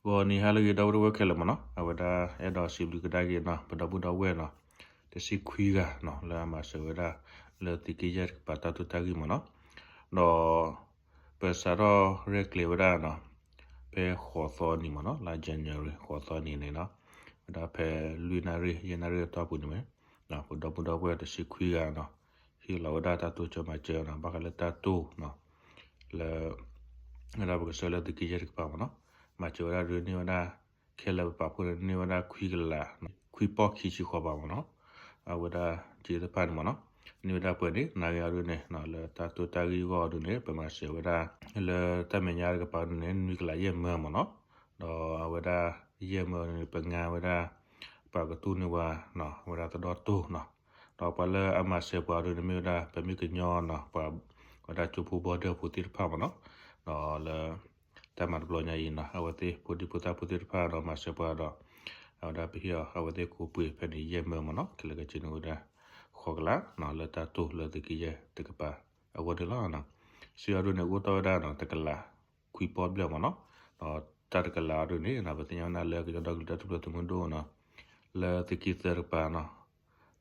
ဂီၤနံၤဟါလၢအဂ့ၤ ဒီပုၢ်ဝဲၢ်ခဲလၢာ်မ့ၢ်နီၤ, အဝဲဒၣ်အဲၣ်ဒိးစံးဘျုးကဒါက့ၤနီၤ ပဒီပုၢ်ဒီဝဲၢ်နီၤ, တဆံခွံဂၤနီၤ လၢအမၤစၢၤဝဲဒၣ် လၢသုးက့ယဲၢ်တကပၤတၢ်တိာ်တၢ်ဂ့ၢ်မ့ၢ်နီၤ, ဒီး ပစးထီၣ်ရဲၣ်ကျဲၤဝဲဒၣ်နီၤ, ဖဲဃိးသီနံၤမ့ၢ်နီၤ, လါ January ဃိးသီနံၤန့ၣ်နီၤ, ဝဲဒၣ်ဖဲလွံၢ်နၣ်ရံၣ်ယဲၢ်နၣ်ရံၣ်အတီၢ်ပူၤန့ၣ်ဝဲ, ပဒီပုၢ်ဒီဝဲၢ်တဆံခွံဂၤနီၤ, ဟ့ၣ်လီၤဝဲဒၣ်တၢ်တိစၢၤမၤစၢၤနီၤ, ဘၣ်ဃးလၢတၢ်တိၢ်နီၤ, လၢ ဝဲဒၣ်ပကစၢ်လၢသုးက့ယဲၢ်တကပၤမ့ၢ်နီၤ, မၤစၢၤဝဲဒၣ်ဒုးန့ၢ်ဝဲဒၣ် ခဲလၢာ်ပပာ်ဖှိၣ်န့ၣ် န့ၢ်ဝဲဒၣ်ခွံကလး, ခွံပီၢ်ခံဆံဃိးဘးမ့ၢ်နီၤ, အဝဲဒၣ်စ့သ့ၣ်တဖၣ်န့ၣ်မ့ၢ်နီၤ, န့ၢ်ဝဲဒၣ်ပှဲၤန့ၣ် နၣ်ရံၣ်အံၤဒုးန့ၣ် လၢတၢ်တိာ်တၢ်ဂ့ၢ်အဂီၢ်ဒုးန့ၣ် ပမၤစၢၤဝဲဒၣ် လၢတၢ်မဲာ်ညါတကပၤဒုးန့ၣ် နွံကလးယဲၢ်မၢမ့ၢ်နီၤ, ဒီးအဝဲဒၣ်ယဲၢ်မၢန့ၣ် ပငါဝဲဒၣ် ပှၤကတူၢ်န့ၢ်ဝဲ အဝဲဒၣ်သဒီၣ်တိၢ်နီၤ, ဒီးပှၤလၢအမၤစၢၤပှၤဒုးန့ၣ်မ့ၢ်ဝဲဒၣ် ပမ့ၢ်ကညီနီၤ, ပှၤ ဝဲဒၣ်ကၠိဖိဘီဒၢၣ်ဖိသ့ၣ်တဖၣ်မ့ၢ်နီၤ, ဒီးလၢ တၢ်မၤတဘျီညါအံၤနီၤ အဝဲသ့ၣ်ဖိဒံဖိသၣ်ဖိသ့ၣ်တဖၣ်ဒီးမၤစၢၤပှၤဒီး အဝဲဒၣ်ပဟ့ၣ်အီၤ အဝဲသ့ၣ်ကိးပှ့ၤဖဲန့ၣ်ယဲၢ်မၢမ့ၢ်နီၤ, ခဲလၢာ်ခဲဆ့န့ၣ်ဝဲဒၣ် ဃိးကလးနီၤ လၢတၢ်တိၢ်လၢသုးက့ယဲၢ်တကပၤအဂီၢ်န့ၣ်လီၤ. စ့အံၤဒုးန့ၣ် အိၣ်တီၢ်ဝဲဒၣ်နီၤ တကလးခွံပီၢ်ဘျဲၣ်မ့ၢ်နီၤ, ဒီးတၢ်တကလးအံၤဒုးန့ၣ် ပသ့ၣ်ညါဝဲဒၣ်လၢကညီဒီကလုာ်တၢ်ထူၣ်ဖျဲးသုးမုၢ်ဒိၣ်နီၤ လၢသုးက့သၢတကပၤနီၤ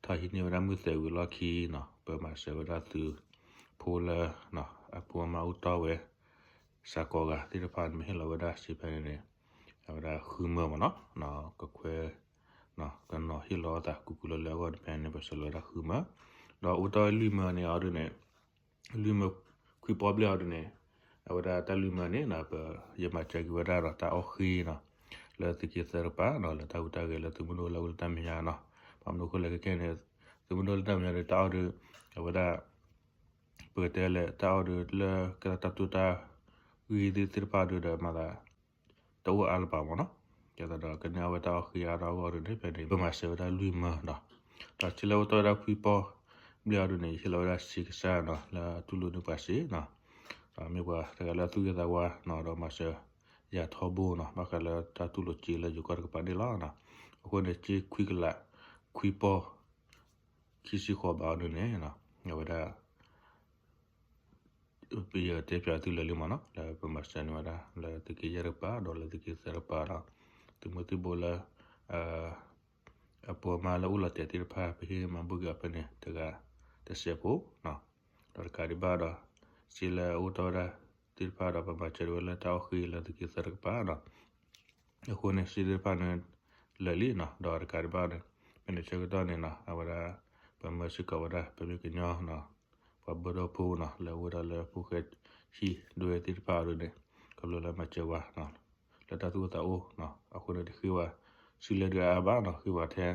ထီၣ်ဟံးန့ၢ်ဝဲဒၣ်မုၢ်သဲးဝံၤလီၢ်ခံနီၤ ပမၤစၢၤဝဲဒၣ်သုးဖိလၢ အဖိအမါအိၣ်တီၢ်ဝဲ စးကီးဂၤသ့ၣ်တဖၣ်န့ၣ် မ့ၢ်ဟ့ၣ်လီၤဝဲဒၣ်စ့ဖဲန့ၣ်န့ၣ် အဝဲဒၣ်ဃုမၢမ့ၢ်နီၤ, ကခွဲ ကနီၤဟ့ၣ်လီၤအသးကူကူလၢလၢအဂီၢ်န့ၣ် ဖဲန့ၣ် ပဆၢလီၤဝဲဒၣ်ဃုမၢ, ဒီးအိၣ်တီၢ်ဝဲလွံၢ်မၢန့ၣ်အံၤဒုးန့ၣ် လွံၢ်မၢခွံပီၢ်ဘျဲၣ်အံၤဒုးန့ၣ် အဝဲဒၣ်တၢ်လွံၢ်မၢန့ၣ် ပယမၤစၢၤက့ၤဝဲဒၣ်ဒီးတၢ်အီၣ်ဃ့နီၤ လၢသုးက့သၢတကပၤနီၤ လၢတၢ်ဟူးတၢ်ဂဲၤလၢသုးမုၢ်ဒိၣ်လၢအအိၣ်လၢတၢ်မဲာ်ညါနီၤ, ဘၣ်မနုၤအဃိလဲၣ်ခဲကဲန့ၣ် သုးမုၢ်ဒိၣ်လၢတၢ်မဲာ်ညါဒုး တၢ်အီၣ်ဒုး အဝဲဒၣ် ပကတဲလဲၣ် တၢ်အီၣ်ဒုးလၢကဲထီၣ်တၢ်တိၢ်တၢ်ဂ့ၢ်သ့ၣ်တဖၣ်ဒုးဒီးမၤသး တအိၣ်အါလၢၤဘၣ်မ့ၢ်နီၤ, ဒ်သိးဒီးကန့ၢ်အဝဲတၢ်အီၣ်ဃ့အါထီၣ်အဂီၢ်ဒုးန့ၣ် ဖဲန့ၣ် ပမၤစၢၤဝဲဒၣ်လွံၢ်မၢဒီး ဒီးစ့လၢအိၣ်တီၢ်ဝဲဒၣ်ခွံပီၢ်ဘျဲၣ်အံၤဒုးန့ၣ် ယဟ့ၣ်လီၤဝဲဒၣ်စ့ကစၢ်နီၤ လၢအတူၢ်လိာ်န့ၢ်ပှၤစ့နီၤ, ဒီးမ့ၢ်ပှၤတဂၤလၢအသူၣ်ဂ့ၤသးဝါနီၤ ဒီးမၤစၢၤယၤထီဘိနီၤ ဘၣ်ဃးလၢတၢ်တူၢ်လိာ်စ့လၢယိၤကီၢ်တကပၤန့ၣ်လီၤ. အဃိန့ၣ် စ့ခွံကလး ခွံပီၢ် ခံဆံဃိးဘးအံၤဒုးန့ၣ် အဝဲဒၣ် ပယတဲပၠးသုလၢာ်လံမ့ၢ်နီၤ လၢပမၤစၢၤန့ၢ်ဝဲဒၣ် လၢသုးက့ယဲၢ်တကပၤ ဒီးလၢသုးက့သၢတကပၤဒီး သုးမုၢ်သံၣ်ဘိလၢ အဖိအမါလၢအိၣ်လီၤတဲာ်သ့ၣ်တဖၣ် ပဟ့ၣ်မၤဘူၣ်က့ၤအီၤဖဲန့ၣ် တဂၤတစဲးဖိ ဒီးတကးဒံးဘၣ်ဒီး စ့လၢအအိၣ်တီၢ်ဝဲဒၣ်သ့ၣ်တဖၣ်ဒီး ပမၤစၢၤဝဲလၢတၢ်အီၣ်ဃ့လၢသုးက့သၢတကပၤဒီး အဃိန့ၣ် စ့သ့ၣ်တဖၣ်န့ၣ် လၢာ်လံနီၤ ဒီးတကးဒံးဘၣ်န့ၣ် ဖဲန့ၣ်ဆၢကတီၢ်န့ၣ်နီၤ အဝဲဒၣ် ပမၢစ့ၢ်ကီးဝဲဒၣ် ပမ့ၢ်ကညီနီၤ ပှၤဘၢဒီဖိနီၤ လၢအအိၣ်ဝဲဒၣ်လၢဖိၣ်ဃဲဟံၣ်ဒွဲသ့ၣ်တဖၣ်အံၤဒုးန့ၣ် ခီဖျိလၢမၤစၢၤဝဲနီၤ လၢတၢ်သူၣ်အိၣ်သးအိၣ်နီၤ အဃိန့ၣ် တဃ့ဝဲ စုလဲဒုးအါအါဘၣ်နီၤ ဃ့ဝဲထဲ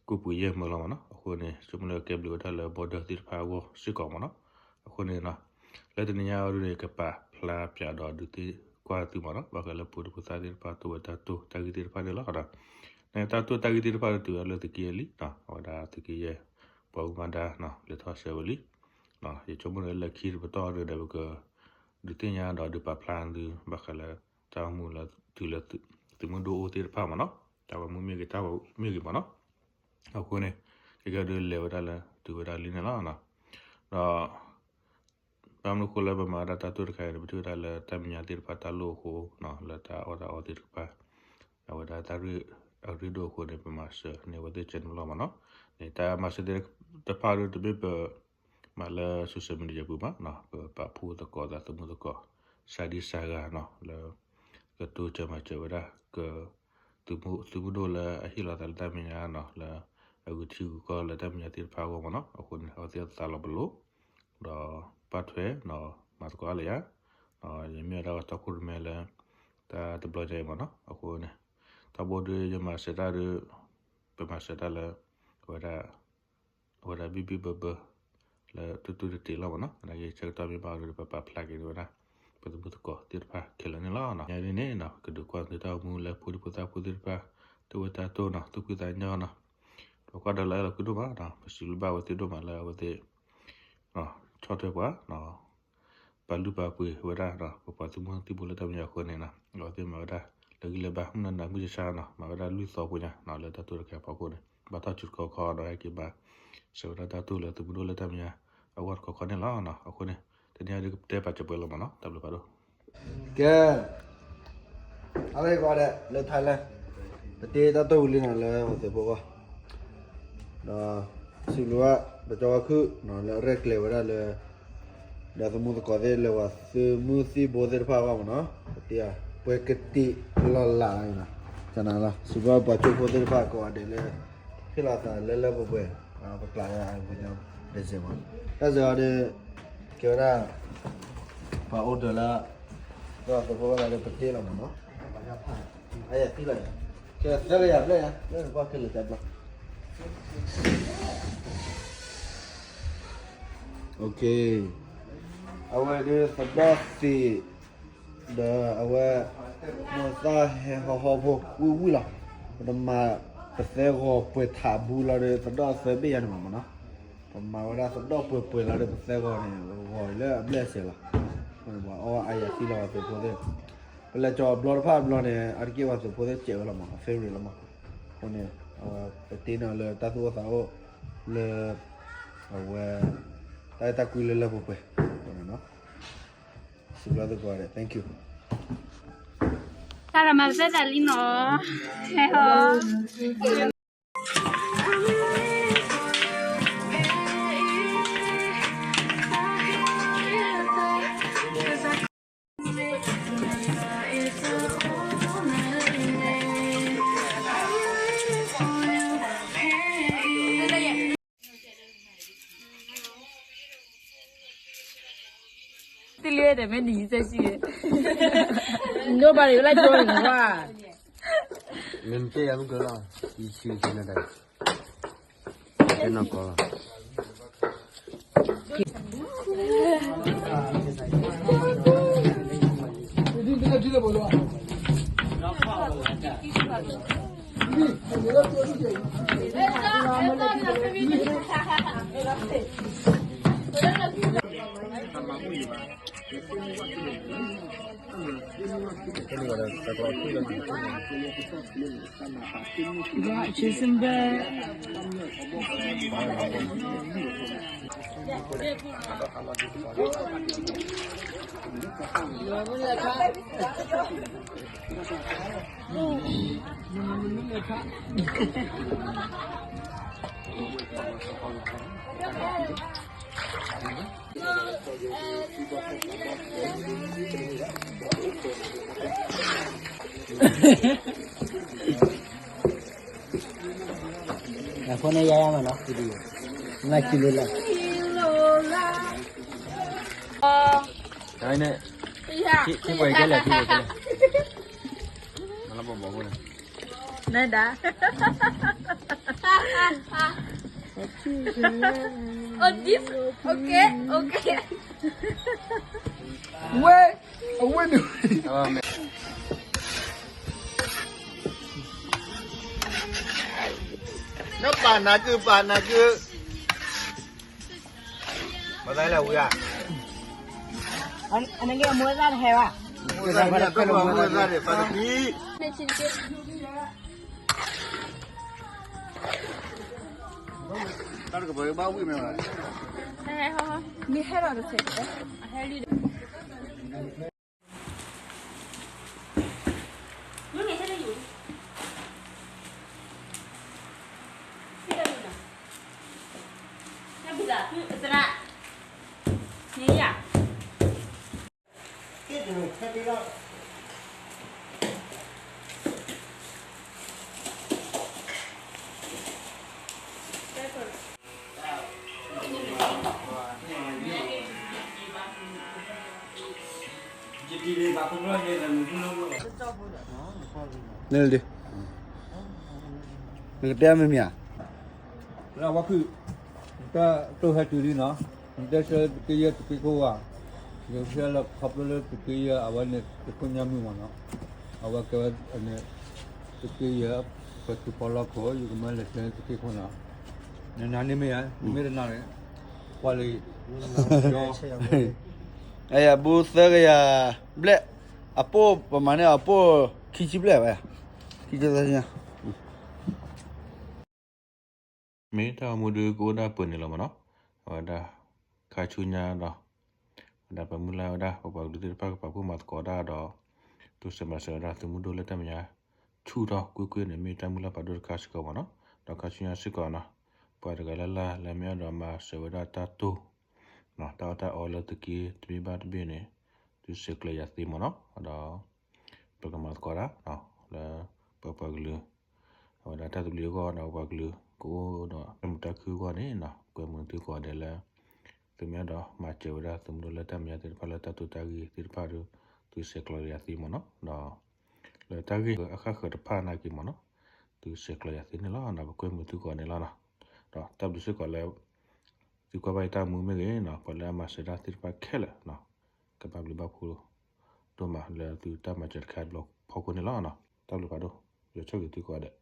ကိးပှ့ၤယဲၢ်မၢလီၤမ့ၢ်နီၤ အဃိန့ၣ် ဆိကမိၣ်လၢကဲဘျုးဝဲဒၣ်လၢ border သ့ၣ်တဖၣ်အဂီၢ်စ့ၢ်ကီးမ့ၢ်နီၤ အဃိန့ၣ်နီၤ လၢတနံၤညါအံၤဒုးန့ၣ် ကပာ်ဖျါပၠးဒီးဒုးသ့ၣ်ကွၢ်သုမ့ၢ်နီၤ ဘၣ်ဃးလၢဖိဒံဖိသၣ်သ့ၣ်တဖၣ် တိၢ်ဝဲတၢ်တိၢ်တၢ်ဂ့ၢ်သ့ၣ်တဖၣ်န့ၣ်လီၤ. တၢ်တိၢ်တၢ်ဂ့ၢ်သ့ၣ်တဖၣ်န့ၣ် တုၤဝဲဒၣ်လၢသုးက့လံနီၤ အဝဲဒၣ်သုးက့ယဲၢ် ပှၤဂုၤမၤဒါနီၤ လဲၤထီၣ်ဆှၢဝဲလံ ယဆိကမိၣ်လၢလၢခံတပတီၢ်ဒုးဒီး ပက ဒုးသ့ၣ်ညါဒီးဒုးပာ်ဖျါသု ဘၣ်ဃးလၢ တၢ်အိၣ်မူလၢတုၤလၢသုးမုၢ်ဒိၣ်အိၣ်သ့ၣ်တဖၣ်မ့ၢ်နီၤ တၢ်ဝဲမူမ့ၢ်ဂ့ၤ တၢ်ဝဲမူမ့ၢ်ဂ့ၤမ့ၢ်နီၤ အဃိန့ၣ် ကဲကဲဒုးလဲၤဝဲဒၣ်လၢ တုၤဝဲဒၣ်လံန့ၣ်လီၤ. ဒီး ဘၣ်မနုၤအဃိလၢပမၤဝဲဒၣ်တၢ်တိၢ်တခါအံၤန့ၣ် ပထံၣ်ဝဲဒၣ်လၢတၢ်မဲာ်ညါသ့ၣ်တဖၣ်တၢ်လိၣ်အဃိ လၢတၢ်အီၣ်တၢ်အီသ့ၣ်တဖၣ် အဝဲဒၣ်တၢ်ရ့အရ့ဒိၣ်အဃိန့ၣ် ပမၤစၢၤန့ၢ်အဝဲသ့ၣ်ကဲန့ၣ်လီၤမ့ၢ်နီၤ. န့ၣ်တၢ်မၤစၢၤသ့ၣ်တဖၣ်ဒုးတမ့ၢ်ပ မၤလၢ social media ပူၤမး ပပာ်ဖှိၣ်သကိးသးသမူသကိး စှၤဒံစှၤဂၤနီၤ လၢ ကတိစၢၤမၤစၢၤဝဲဒၣ် က သုးမုၢ်ဒိၣ်လၢအဟ့ၣ်လီၤသးလၢတၢ်မဲာ်ညါနီၤ လၢအဂုာ်ထံဂုာ်ကီၢ်လၢတၢ်မဲာ်ညါသ့ၣ်တဖၣ်အဂီၢ်မ့ၢ်နီၤ အဃိန့ၣ် အဝဲသ့ၣ်အသးလီၤပလိာ် ဒီးပာ်ထွဲနီၤ မၤသကိးအါလၢယၤ ယမ့ၢ်ဝဲဒၣ်ကီၢ်တီခိၣ်ရိၣ်မဲလၢ တၢ်တဘျီညါအံၤမ့ၢ်နီၤ အဃိန့ၣ် ထီဘိဒုးယမၤစၢၤတၢ်ဒုး ပမၤစၢၤတၢ်လၢ အဝဲဒၣ် အဝဲဒၣ်ဘံၣ်ဘံၣ်ဘၢဘၢ လၢတူၢ်တူၢ်တတ့ၢ်လီၤမ့ၢ်နီၤ သနာ်က့ဆၢကတီၢ်မ့ၢ်ဘၣ်အံၤဒီး ပပာ်ဖျါက့ၤဝဲဒၣ် ပသုးမုၢ်သကိးသ့ၣ်တဖၣ်ခဲလၢာ်န့ၣ်လီၤ. ညါဒ်န့ၣ်နီၤ ကဒုးကွၢ်သုတၢ်အိၣ်မူလၢဖိဒံဖိသၣ်ဖိသ့ၣ်တဖၣ် တဝဲတၢ်တိၢ်နီၤ သူၣ်ဖှံသးညီနီၤ ပကွၢ်ဒီးလၢအဲၣ်လီၤဖုဒိၣ်မးနီၤ ပစံးဘျုးဘၣ်ဝဲသ့ၣ်ဒိၣ်မးလၢအဝဲသ့ၣ် ဆီၣ်ထွဲပှၤ ပာ်လုၢ်ပာ်ပှ့ၤဝဲဒၣ် ပပှၤသုးမုၢ်သံၣ်ဘိလၢတၢ်မဲာ်ညါအဃိန့ၣ်နီၤ အဝဲသ့ၣ်မၤဝဲဒၣ် လၢဂံၢ်လၢဘါ မုၢ်နၤနၤမုၢ်ဆါနီၤ မၤဝဲဒၣ်လွံၢ်သီဖိညါနီၤ လၢတၢ်တိၢ်တခါအဖီခိၣ်န့ၣ် ဘၣ်ထီၣ်ဆူတခီခီဒီးဟဲက့ၤမၤ စၢၤဝဲဒၣ်တၢ်တိၢ်လၢသုးမုၢ်ဒိၣ်လၢတၢ်မဲာ်ညါ အဂီၢ်တခီခီန့ၣ်လီၤ. အဃိန့ၣ် တနံၤအံၤဒုးကတဲပာ်စၢၤပှဲၤလီၤမ့ၢ်နီၤ တၢ်ဘျုးဖးဒိၣ် ကဲ အဝဲကိးဂၤဒဲးလၢ Thailand ပတ့တၢ်တိၢ်ဝံၤလံနီၤ လၢပှၤသုးဖိအဂီၢ်, ဒီးစံးဘျုးဘၣ် ပကၠီဝါခုၣ်နီၤ လၢအရဲၣ်ကျဲၤဝဲဒၣ်လၢ ဒီးသမူသကိးသ့ၣ်လၢပှၤသုးမုၢ်သံၣ်ဘိသ့ၣ်တဖၣ်အဂီၢ်မးနီၤ, ပတ့ဧါ ပှဲၤကတံာ်လီၤလးနီၤ, ကနၤလီၤ စံးဘျုးပှၤကၠိဖိသ့ၣ်တဖၣ်ကိးဂၤဒဲးလၢ ဟ့ၣ်လီၤသးလၢလၢပှဲၤပှဲၤ, ပကျးယၤ ပကညီ ဒဲးစဲးမး, တၢ်စဲးအီၤဒီး ကဲဝဲဒၣ် ပှၤ order လၢ ဒီးသုးဖိဝဲဒၣ်ဒီး ပတ့လီၤမးနီၤ, အယၤသံလီၤယၤ, ကဲသၢကယၤဘျဲၣ်ယၤ လၢနကွၢ်ခဲလၢာ်တဘျီ, အဝဲဒၣ်သဒီၣ်သ့ၣ် ဒီးအဝဲ မိၢ်သၣ်ဟဲဟီဟီဖိဝံၣ်ဝံၣ်လီၤ, ပတမၤ ပသၢဂီၤပှဲၤထးဘူးလီၤဒီး သဒီၣ်သၢဘ့ၣ်ယၤန့ၣ်မးမးနီၤ, ပမၤဝဲဒၣ်သဒီၣ်ပှဲၤပှဲၤလီၤဒီး ပသၢဂီၤန့ၣ် ဂီၤလၢအဘျဲၣ်စဲးလီၤ, ပှၤအီအါယၤသံလီၤပှၤသုးဖိသ့ၣ်, ပလဲၤကၠီၤဘျီတဖၣ်ဘျီန့ၣ် အါတက့ၢ်ပှၤသုးဖိသ့ၣ်စဲးဝဲလီၤမး အ favorite လီၤမး, အဃိန့ၣ် အဝဲပတ့န့ၢ်လၢတၢ်သူၣ်အိၣ်သးအိၣ်လၢ အဝဲ တၢ်အဲၣ်တၢ်ကွံလၢလၢပှဲၤပှဲၤ, စံးဘျုးသုကိးဂၤဒဲး thank you. တၢ်ရမၤပသဲသးလံနီၤ, ဟဲဟီ တလၢတမ့ၢ်နံၤစဲးစံး, nobody like join ဝါ, မ့ၢ်တဲယၤမ့ၢ်ကလီၤ, ယဆံကနဒါ, တဲနီၢ်ကီၢ်လီၤ. အဃိန့ၣ်ယါယါမးနီၤ, နကံလိလၢ, န့ၣ်, ထံပှဲၤကဲလဲၣ်, ထံပှဲၤကဲလဲၣ်, နလၢပဘီၣ်ဖိန့ၣ်, နဒါ, oh this, okay, okay. ဝဲ, အဝဲန့ၣ်, နပာ်နၤက့ၤ ပာ်နၤက့ၤ, မၤသးလဲၣ်ဝံၤဧါ, အနက့ၤအမူအသၣ်တဟဲဘၣ်, မူအသၣ်န့ၣ်ပာ်တပံၤ တၢ်တကပၤဘၣ်ဝံၣ်မ့ၢ်ဘၣ်, မ့ၢ်ဟဲလီၤတဆဲး, န့ၣ်ဒုး, နကတဲမ့ၢ်မ့ၢ်ဧါ, လၢဝါခုၣ်, တၢ်တိၢ်ဟဲတုၤလံနီၤ, နတဲဆၢသုးက့ယဲၢ်သုးက့ခိၣ်ဧါ, ယကဆၢလၢခီဖျိလၢသုးက့ယဲၢ်အဝဲန့ၣ် သုးခိၣ်ညါမုၢ်မ့ၢ်နီၤ, အဝဲကဲဝဲန့ၣ် သုးက့ယဲၢ် ပှၤသုးဖီလီၢ်ခိၣ် ယကမၢလဲၤဆၢသုးက့ခိၣ်နီၤ, နနာ်န့ၢ်မ့ၢ်ဧါ, နမ့ၢ်တနာ်န့ၣ်, ကွၢ်လၢ အယၤဘူးသၢကယၤဘျဲၣ်, အပိၢ်ပမၤန့ၢ်အပိၢ်ခံဆံဘျဲၣ်ဝဲ, ခံဆံသၢဆံညါ, မ့ၢ်တၢ်အိၣ်မူဒုးကအိၣ်ဒၣ်ပှဲၤန့ၣ်လီၤမ့ၢ်နီၤ, အဝဲဒၣ် ခါဆူညါဒီး ဝဲဒၣ်ပမုၢ်လၢ်ဝဲဒၣ် ပပှၤကလုာ်သ့ၣ်တဖၣ်ကပာ်ဖှိၣ်မၤသကိးတၢ်ဒီး သုးစဲးမၤစၢၤဝဲဒၣ်သုးမုၢ်ဒိၣ်လၢတၢ်မဲာ်ညါ ဆူၣ်ထီၣ်ကွ့ၢ်ကွ့ၢ်န့ၣ် မ့ၢ်တၢ်မုၢ်လၢ်ဖးဒိၣ်တခါစ့ၢ်ကီးမ့ၢ်နီၤ. ဒီးခါဆူညါစ့ၢ်ကီးနီၤ ပှၤတဂၤလၢ်လၢ်လၢမ့ၢ်အဲၣ်ဒိးမၤစၢၤဝဲဒၣ်တၢ်တိၢ် တၢ်အီၣ်တၢ်အီလၢသုးက့တဘ့ၣ်ဘၣ်တဘ့ၣ်န့ၣ် သုဆဲးကျိးယၤသ့မ့ၢ်နီၤ. ဒီး ပကမၤသကိးတၢ် လၢ ပပှၤကလုာ် အဝဲဒၣ်တၢ်သဘျ့အဂီၢ်ဒီးပှၤကလုာ်ကအိၣ်ဒီးတၢ်မုာ်တၢ်ခုၣ်အဂီၢ်န့ၣ်နီၤ ကွဲမုာ်သုကိးဂၤဒဲးလၢ သုမ့ၢ်အဲၣ်ဒိးမၤစၢၤဝဲဒၣ်သုးမုၢ်ဒိၣ်လၢတၢ်မဲာ်ညါသ့ၣ်တဖၣ်လၢတၢ်တိၢ်တၢ်ဂ့ၢ်သ့ၣ်တဖၣ်ဒီး သုဆဲးကျိးယၤသ့မ့ၢ်နီၤ. ဒီး လၢတၢ်ဂ့ၢ်အဃၣ်ဃၢၤတဖၣ်နာ်က့မ့ၢ်နီၤ သုဆဲးကျိးယၤသ့န့ၣ်လီၤ. ပကွဲမုာ်သုကိးဂၤန့ၣ်လီၤ. ဒီးတၢ်ဘျုးစ့ၢ်ကီးလၢ သုကွၢ်ဘၣ်ယတၢ်မူမ့ၢ်ဂ့ၤနီၤ ပှၤလၢအမၤစၢၤဒၣ်သ့ၣ်တဖၣ်ခဲလၢာ် ကဘၣ်ဘျုးဘၣ်ဖှိၣ် ဒိၣ်မးလၢသုတၢ်မၤစၢၤတခါတဘျီဖီခိၣ်န့ၣ်လီၤ. တၢ်ဘျုးဖးဒိၣ် ယွၤဆိၣ်ဂ့ၤသုကိးဂၤဒဲး.